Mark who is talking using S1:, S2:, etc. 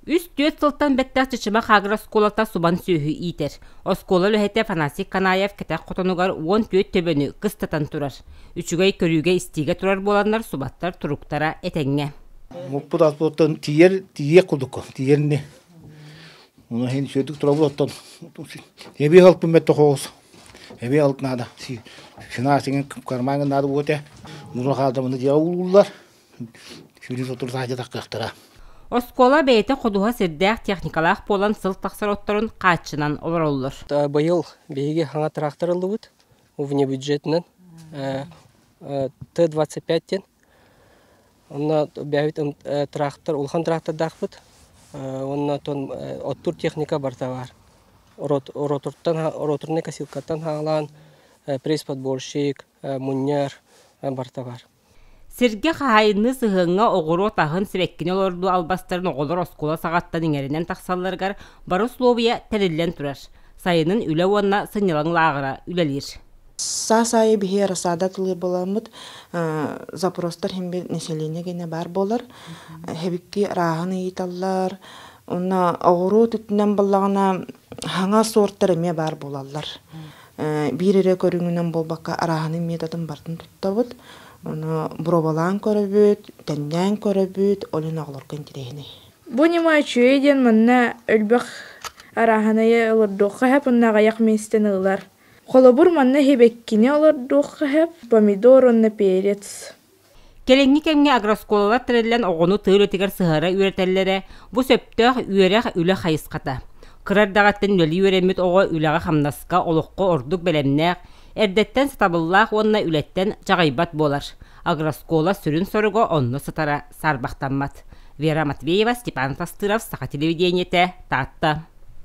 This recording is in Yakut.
S1: Үс-түөрт сылтан бэттэх Чычымах агрооскуолата субан сүөһү иитэр. Оскуола үлэһитэ Афанасий Канаев кэтэх хотонугар 14 төбөнү кыстатан турар. Үчүгэй көрүүгэ-истиигэ турар буоланнар субаттар туруктара этэҥҥэ.
S2: Муппут аспыттан тиийэр тиийиэх курдук тиийэрни. Ону иһин сүөдүк турабыт оттон эбии алпын бэтте хоҕус. Эбии алт наада. Финансиҥ кармаҥын наада буоте. Муну хаалдамыны дьиэ ууллар. Сүүрүү сотору саадьа таххыахтара.
S1: Оскуола бэйэтэ ходуһа сирдээх техникалаах буолан сыл тахсар отторун хааччынан олороллор.
S3: Быйыл биһиги саҥа трактор ыллыбыт внебюджетынан Т-25 диэн. Онно бэйэбит трактор, улахан трактордаахпыт. Уонна оттуур техника барыта баар. Ротортан, роторнай косилкаттан хаалаан пресс-подборщик, мунньар барыта баар.
S1: Сиргэ хаһаайынныы сыһыаҥҥа оҕуруот аһын, сибэккини олордуу албастарын оҕолор оскуола саҕаттан иҥэринэн тахсалларыгар бары услуобуйа тэриллэн турар. Сайынын үлэ уонна сынньалаҥ лааҕыра үлэлиир.
S4: Саас аайы биһи рассада тылыыр буоламмыт запростар иһин бир население гэнэ баар буолар. Хэбикки арааһын ыйыталлар. Онно оҕуруот өттүнэн буоллаҕына хаҥа сортар эмиэ баар буолаллар. Биир эрэ көрүҥүнэн буолбакка арааһынай методын барытын туттабыт. Ону боруобалаан көрөбүт, тэҥнээн көрөбүт, ол иһин оҕолорго интэриэһинэй.
S5: Бу ньыма үчүгэй диэн манна элбэх арааһынайы олордуохха сөп уонна аҕыйах миэстэни ылар. Холобур, манна сибэккини олордуохха сөп, помидор уонна перец.
S1: Кэлиҥҥи кэмҥэ агрооскуолалар тэриллэн оҕону тыа үлэтигэр сыһыара үөрэтэллэрэ бу сөптөөх үөрэх, үлэ хайысхата. Кыра эрдэҕиттэн үлэлии үөрэммит оҕо үлэҕэ-хамнаска, олоххо ордук бэлэмнээх, эрдэттэн сатабыллаах уонна үлэттэн чаҕыйбат буолар. Агрооскуола сүрүн соруга онно сытара саарбахтаммат. Вера Матвеева, Степан Тастыров, Саха телевидениетэ, Таатта.